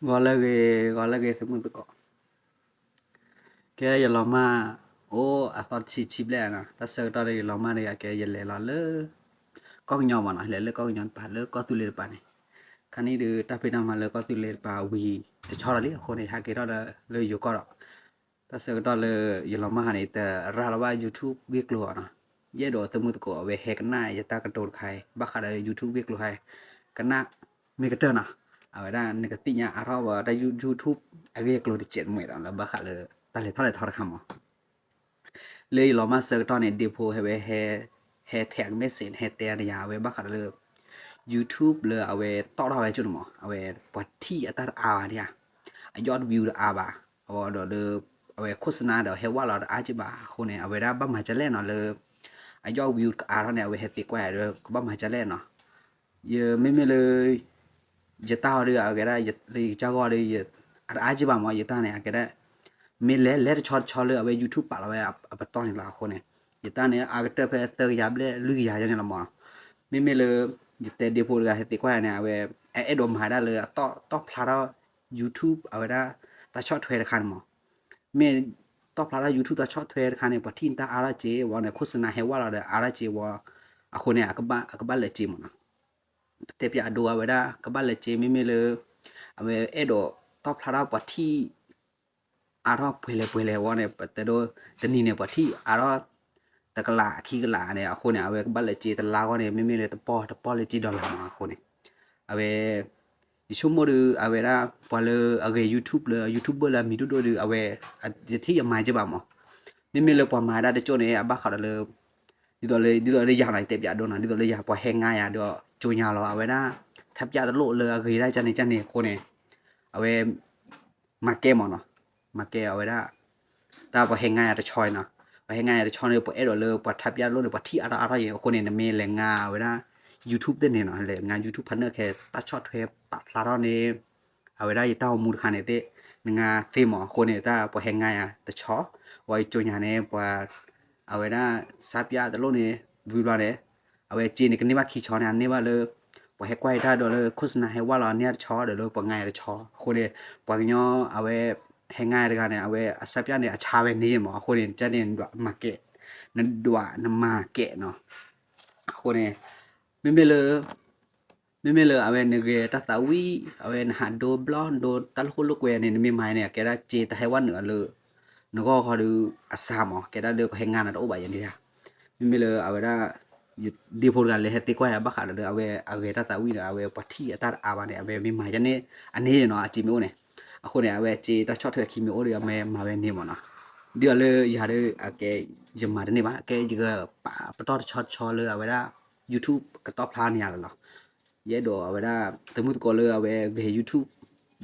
ဂီၤလၢအဂ့ၤ, ဂီၤလၢအဂ့ၤ သုးမုၢ်သကိး, ကဲယလီၤမၢ် အိၣ်အသီတဆံဆံဘျဲၣ်နီၤ, တၢ်ဆၢကတီၢ်ဒီးယလီၤမၢ်ဒီး ကဲယလဲၤလီၤလၢ ကီၢ်ကညီမးနီၤ, လဲၤလၢကီၢ်ကညီတပၤ လၢကီၢ်သူလ့ၤတပၤန့ၣ်, ခါနံၣ်ဒီးတၢ်ဖံးတၢ်မၤလၢကီၢ်သူလ့ၤတပၤဝံၤတဆီဒီးလံ, အဃိန့ၣ် ဟဲက့ၤထီၣ်ဒီးလၢယိၤကီၢ်ဒီး တၢ်ဆၢကတီၢ်လၢယလီၤမၢ်ဟးန့ၣ် တရၤလီၤဘၣ် YouTube ဂ့ၢ်ကျိၤအီၤနီၤ, ယအဲၣ်ဒိးသုးမုၢ်သကိးအဝဲဟဲကနၣ်ယတၢ်ကတိၤတခါအံၤ ဘၣ်ဃးဒီး YouTube ဂ့ၢ်ကျိၤဟါ, ကနၣ်မ့ၢ်ကတၢၢ်နီၤ, အဝဲဒၣ်နကသ့ၣ်ညါအါထီၣ်ဝဲတၢ် YouTube အဂ့ၢ်အကျိၤတစဲးတမှဲၤဒီး လၢဘၣ်ဃးလၢ တၢ်လဲၤထီၣ်လဲၤထီတခါမး လၢယလီၤမၢ်ဆၢကတီၢ်န့ၣ် ဒ့ဖိဟဲဝဲဟဲ ဟဲ text message ဟဲတဲယၤ အဝဲဘၣ်ဃးဒီးလၢ YouTube လၢအဝဲတီၣ်ထီၣ်ဝဲကၠိန့ၣ်မး အဝဲပှၤထံၣ်အတၢ်တအါဘၣ်န့ၣ်ဧါ, အ ယီၣ် view တအါဘၣ်, အဝဲဒီးလၢ အဝဲ โฆษณา ဒီးဟဲဝဲလီၤတအါက့ဘၣ်အဃိန့ၣ် အဝဲဒၣ်ဘၣ်မၤဒ်လဲၣ်နီၤလၢ အ ယီၣ် view ကအါထီၣ်န့ၣ် အဝဲဟဲသံကွၢ်ယၤဒီး ကဘၣ်မၤဒ်လဲၣ်နီၤ, ယမ့မ့ၢ်လၢ ယတၢ်ဟီဒီး အကဲဒၣ် လၢယကစၢ်ဂီၢ်ဒီး အတအါက့ဘၣ်မး ယတၢ်န့ၣ် အကဲဒၣ် မ့ၢ်လဲၤလဲၤတဆီတဆီလၢအဝဲ YouTube ပာ်လီၤဝဲအပတီၢ်န့ၣ်လီၤအဃိန့ၣ်, ယတၢ်န့ၣ် အါကတၢၢ်ဖဲသၢကယၤဘျဲၣ်လွံၢ်ကယၤယဲန့ၣ်လီၤမး, မ့မ့ၢ်လၢ ယတဲဒ့ဖိတဂၤဟဲသံကွၢ်ယၤန့ၣ် အဝဲ အအဲၣ်ဒိးမၤဒၣ်လၢအတီၣ်ဖျါထီၣ် YouTube အဝဲဒၣ် တၢ်ဆီၣ်ထွဲတခါန့ၣ်မး, မ့ၢ်တီၣ်ဖျါထီၣ် YouTube တၢ်ဆီၣ်ထွဲတခါန့ၣ် ပှၤထံၣ်နတၢ်အါထီၣ်က့ဝဲန့ၣ် โฆษณา ဟဲဝဲလီၤဒီးအါထီၣ်က့ဝဲ, အဃိန့ၣ် အကဘၣ်လဲၤစ့မးနီၤ, တဲပၠးအဒိအဝဲဒၣ် ကဘၣ်လဲၤစ့ မ့မ့ၢ်လၢ အဝဲအဲၣ်ဒိးတီၣ်ဖျါထီၣ်ပှၤထံၣ် အါထီၣ်ပှဲၤလဲၣ်ပှဲၤလဲၣ်ဝဲန့ၣ် ပတဲဒိ တနံၤန့ၣ် ပှၤထံၣ်အါထီၣ် တကလးခံကလးန့ၣ် အဃိန့ၣ် အဝဲကဘၣ်လဲၤစ့တလါဂီၢ်န့ၣ် မ့မ့ၢ်လၢတပီၢ်တပီၢ်လၢစ့ dollar မးအဃိန့ၣ်, အဝဲ ယဆိကမိၣ်ဒီး အဝဲဒၣ် ပှၤလၢအဂဲၤ YouTube လၢ YouTuber လၢအမံၤဒိၣ်ဒိၣ်ဒီး အဝဲ ယထံၣ်ယမၤက့ဘၣ်မး, မ့မ့ၢ်လၢပှၤမၤဒၣ်တကၠိန့ၣ် အဘၣ်ဃးဒီးလၢ ဒ်သိးလၢ ဒ်သိးလၢယၤနီၤ ယတဲပၠးဒိနီၤ ဒ်သိးလၢယၤ ပှၤဟဲငါယၤဒီး ကၠိညါလီၤ အဝဲဒၣ် ထပ်ပြ တလိၣ်လၢအဂ့ၤဒၣ်ကန့ၣ်ကန့ၣ်အဃိန့ၣ်, အဝဲ မၤကဲမးနီၤ, မၤကဲအဝဲဒၣ် တၢ်ပှၤဟဲငါယၤတဆီနီၤ, ပှၤဟဲငါယၤတဆီန့ၣ် ပှၤအဲၣ်ဒိးလၢပှၤထပ်ပြ တလိၣ်န့ၣ် ပှၤထံၣ်အါထီၣ်အါထီၣ်ယဲအဃိန့ၣ် နမ့ၢ်လဲၤငါအဝဲဒၣ် YouTube သ့ၣ်န့ၣ်နီၤ လဲၤငါ YouTube ဖးနၢၣ်ခဲ တၢ်ဆီၣ်ထွဲပာ်ဖျါထီၣ်န့ၣ် အဝဲဒၣ်ယတၢ်အိၣ်မူတခါန့ၣ်သ့ၣ် နငါသ့မးအဃိန့ၣ် တၢ်ပှၤဟဲငါယၤတဆီ, ဝံၤကၠိညါန့ၣ် ပှၤ အဝဲဒၣ် စၢ်ပျၢ်တလိၣ်န့ၣ် ဝံၤဘျီန့ၣ် အဝဲစ့န့ၣ် ကန့ၢ်ဘၣ်ခံဆီန့ၣ် အန့ၢ်ဘၣ်လၢ ပှၤဟဲကွၢ်ယတၢ်ဒီးလၢ โฆษณา ဟဲဝဲလီၤန့ၢ်တဆီ ဒီးလၢပှၤငါယၤတဆီ အဃိန့ၣ် ပှၤကညီအဝဲ ဟဲငါယၤတဂၤန့ၣ် အဝဲအစၢ်ပျၢ်န့ၣ် အဆါဝဲန့ၣ်မး အဃိန့ၣ် ကန့ၣ် နဒွးမၤကဲ နဒွးနမၤကဲနီၤ, အဃိန့ၣ် မ့မ့ၢ်လၢ မ့မ့ၢ်လၢအဝဲနဂဲၤတၢ်သးဝံၣ် အဝဲနဟးဒိဘျီၣ်ဒိတၢ်လိာ်ခိၣ်လိာ်ကွဲန့ၣ် နမ့ၢ်မၤန့ၣ် အကဲဒၣ်စ့တၢ်ဟဲဝဲနုာ်အီၤလၢ နဂီၢ်ဃီဒီး အစၢ်မး ကဲဒၣ်လၢပှၤဟဲငါနၤတအိၣ်ဘၣ်ယၤန့ၣ်ဧါ, မ့မ့ၢ်လၢအဝဲဒၣ် ဒ့ဖိတဂၤလဲၤဟဲသံကွၢ်ယၤဘၣ်ဃးဒီးလၢအဝဲအဂဲၤတၢ်သးဝံၣ်ဒီး အဝဲပှၤထံၣ်အတၢ်တအါဘၣ်န့ၣ် အဝဲမ့ၢ်မၤယၤန့ၣ် အန့ၣ်နီၤ အစ့မ့ၢ်အိၣ်န့ၣ်, အဃိန့ၣ် အဝဲစ့တၢ်ဆီၣ်ထွဲအခံမ့ၢ်အိၣ်ဒီး အမ့ၢ်မၤဝဲန့ၣ်မးနီၤ, ဒ်အီၤလၢယၤဒီး အကဲ ယမၤတန့ၢ်ဘၣ် အကဲယကပာ်ပတီၢ်တဆီတဆီလၢအဝဲဒၣ် YouTube ကတီၢ်ဖျါန့ၣ်ယၤလီၤလီၤ, ယအဲၣ်ဒိးအဝဲဒၣ် သုးမုၢ်သကိးလၢအဝဲဂဲၤ YouTube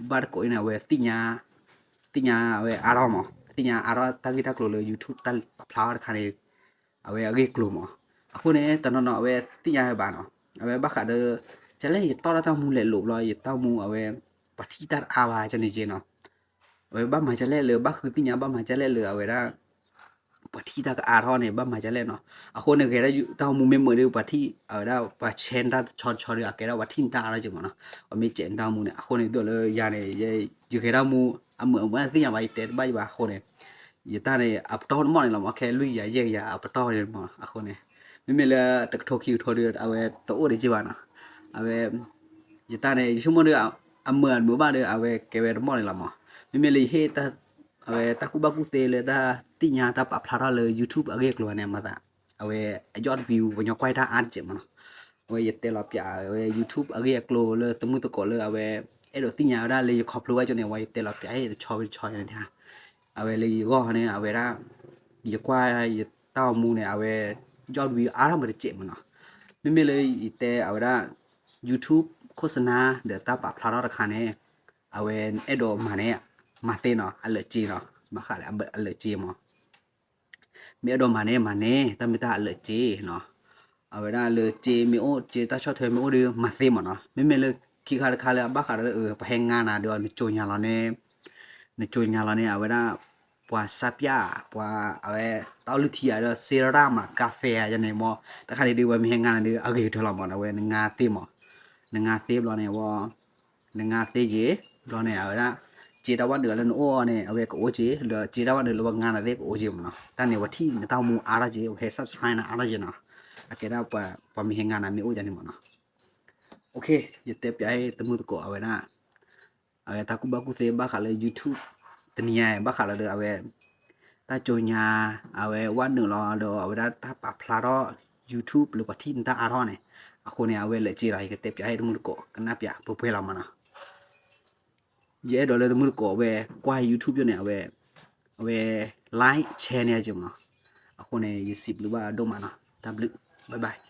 ဘၣ်တကိးအံၤန့ၣ် အဝဲသ့ၣ်ညါ သ့ၣ်ညါအဝဲအါထီၣ်မး သ့ၣ်ညါအါထီၣ်တၢ်ဂ့ၢ်တၢ်ကျိၤလၢ YouTube တၢ်ပာ်ဖျါထီၣ်တခါန့ၣ် အဝဲအဂ့ၢ်ကျိၤမး, အဃိန့ၣ် တနီၤနီၤအဝဲသ့ၣ်ညါဝဲဘၣ်နီၤ, အဝဲဘၣ်ဃးဒီး ကလဲၣ်ယတီၣ်တၢ်တၢ်မူလဲၤလိာ်ဘျီ ယတၢ်မူအဝဲ ပှၤထံၣ်တၢ်တအါဘၣ်ကန့ၣ်က့နီၤ, အဝဲဘၣ်မၤကလဲၣ်လၢ ဘၣ်ဃုသ့ၣ်ညါ ဘၣ်မၤကလဲၣ်လၢအဝဲဒၣ် ပှၤထံၣ်တၢ်ကအါထီၣ်န့ၣ် ဘၣ်မၤဒ်လဲၣ်နီၤ, အဃိန့ၣ် ဂဲၤဒၣ်တၢ်အိၣ်မူမ့ၢ်မုာ်ဒီး ပှၤထံၣ် အဝဲဒၣ်ပှၤ share နတၢ်တဆီတဆီဒီး အကဲဒၣ်ပှၤထံၣ်နတၢ်အါထီၣ်က့မးနီၤ, ပှၤမ့ၢ်စဲးနတၢ်အိၣ်မူန့ၣ် အဃိန့ၣ် ဒ်သိးလၢယၤန့ၣ် ယဂဲၤတၢ်မူ အမုာ်အမုာ်သ့ၣ်ညါဘၣ် ယတဲတဘၣ်ယဘၣ်အဃိန့ၣ်, ယတၢ်န့ၣ် အပတီၢ်တမီၢ်န့ၣ်လီၤမး ခဲလွံၢ်ကယၤယဲၢ်ကယၤအပတီၢ်န့ၣ်မး အဃိန့ၣ်, မ့မ့ၢ်လၢတကထိခံကထိဒီး အဝဲတအိၣ်ဒံးက့ဘၣ်နီၤ, အဝဲ ယတၢ်န့ၣ် ယဆိကမိၣ်ဒီး အမုာ်အမုာ်ဘၣ်ဒီး အဝဲကဲဝဲတမီၢ်န့ၣ်လီၤမး, မ့မ့ၢ်လၢယဟ့ၣ် အဝဲတၢ်ကူၣ်ဘၣ်ကူၣ်သ့လၢတၢ်သ့ၣ်ညါတၢ်ပာ်ဖျါထီၣ်လၢ YouTube အဂ့ၢ်အကျိၤန့ၣ် မၤသး အဝဲအ ယီၣ် view ပှၤကညီကွၢ်တၢ်အါတစဲးမးနီၤ, အဝဲယတဲလီၤပၠး အဝဲ YouTube အဂ့ၢ်အကျိၤလၢသုးမုၢ်သကိးလၢအဝဲ အဲၣ်ဒိးသ့ၣ်ညါဝဲဒၣ်လၢယခီဖျိဘၣ်ကန့ၣ် အဝဲယတဲလီၤပၠးဟ့ၣ်တဆီဝံၤတဆီန့ၣ်, အဝဲလၢယဂီၢ်န့ၣ် အဝဲဒၣ် ယကွၢ်ယတၢ်အိၣ်မူန့ၣ် အဝဲ ယီၣ် view အါထီၣ်မးတစဲးမးနီၤ, မ့မ့ၢ်လၢယတဲအဝဲဒၣ် YouTube ခိၣ်စနါ ဒီးတၢ်ပာ်ဖျါထီၣ်တခါန့ၣ် အဝဲအဲၣ်ဒိးမၤန့ၣ် မၤသ့နီၤ အလၢာ်စ့နီၤ ဘၣ်ဃးလၢအလၢာ်စ့မး မ့ၢ်အဲၣ်ဒိးမၤန့ၣ် မၤန့ၣ် တၢ်မ့ၢ်တၢ်အလၢာ်စ့နီၤ, အဝဲဒၣ်လၢစ့မ့ၢ်အိၣ် စ့တၢ်ဆီၣ်ထွဲမ့ၢ်အိၣ်ဒီး မၤသ့မးနီၤ, မ့မ့ၢ်လၢခံခါတခါလၢအဘၣ်ဃးဒီးလၢ ပှၤဟဲငါနၤဒီး နကၠိညါလီၤန့ၣ် နကၠိညါလီၤန့ၣ် အဝဲဒၣ် ပှၤစၢ်ပျၢ် ပှၤ အဝဲ တၢ်အိၣ်လုၢ်ထံဧါဒီး စ့ရၣ်မး ကါဖဲဧါယန့ၣ်မး တခါန့ၣ်ဒုး ပှၤမ့ၢ်ဟဲငါနၤဒီး အဂ့ၤကတၢၢ်လီၤမး အဝဲနငါသ့မး, နငါသ့ဘျီန့ၣ်ဝဲ နငါသ့ယ့ၤ ဘျီန့ၣ် အဝဲဒၣ် စ့တၢ်ဝဲနုာ်လၢနအိၣ်အီၤန့ၣ် အဝဲကအိၣ်က့ၤ, ဒီးစ့တၢ်ဝဲနုာ်လၢပှၤငါနၤသ့ၣ်ကအိၣ်က့ၤမ့ၢ်နီၤ. တၢ်န့ၣ် ပှၤထံၣ်နတၢ်အိၣ်မူအါထီၣ်က့ၤ, ပှၤဟဲ subscribe နၤအါထီၣ်က့ၤနီၤ. အကဲဒၣ်ပှၤမ့ၢ်ဟဲငါနၤမ့ၢ်အိၣ်ဒ်န့ၣ်မ့ၢ်နီၤ. ယတဲပၠးတမုၢ်သကိးအဝဲဒၣ် အဝဲတၢ်ကူၣ်ဘၣ်ကူၣ်သ့ဘၣ်ဃးလၢ YouTube တနံၤညါ ဘၣ်ဃးလၢအဝဲ တၢ်ကၠိညါ အဝဲဝဲနုာ်လီၤဒီး အဝဲဒၣ်တၢ်ပာ်ဖျါထီၣ် YouTube လၢပှၤထံၣ်နတၢ်အါထီၣ်န့ၣ်, အဃိန့ၣ် အဝဲလဲၤစ့လီၤ. ယကတဲပၠးတမုၢ်သကိး ကနၣ်ပၠးပှဲၤပှဲၤလီၤမ့ၢ်နီၤ. ယအဲၣ်ဒိးလၢတမုၢ်သကိးအဝဲကွၢ် YouTube ယိန့ၣ် အဝဲ အဝဲ like share န့ၢ်က့ၤမ့ၢ်နီၤ. အဃိန့ၣ် ယစံးဘျုးဘၣ်ဒိၣ်မးနီၤ. တၢ်ဘျုး bye bye.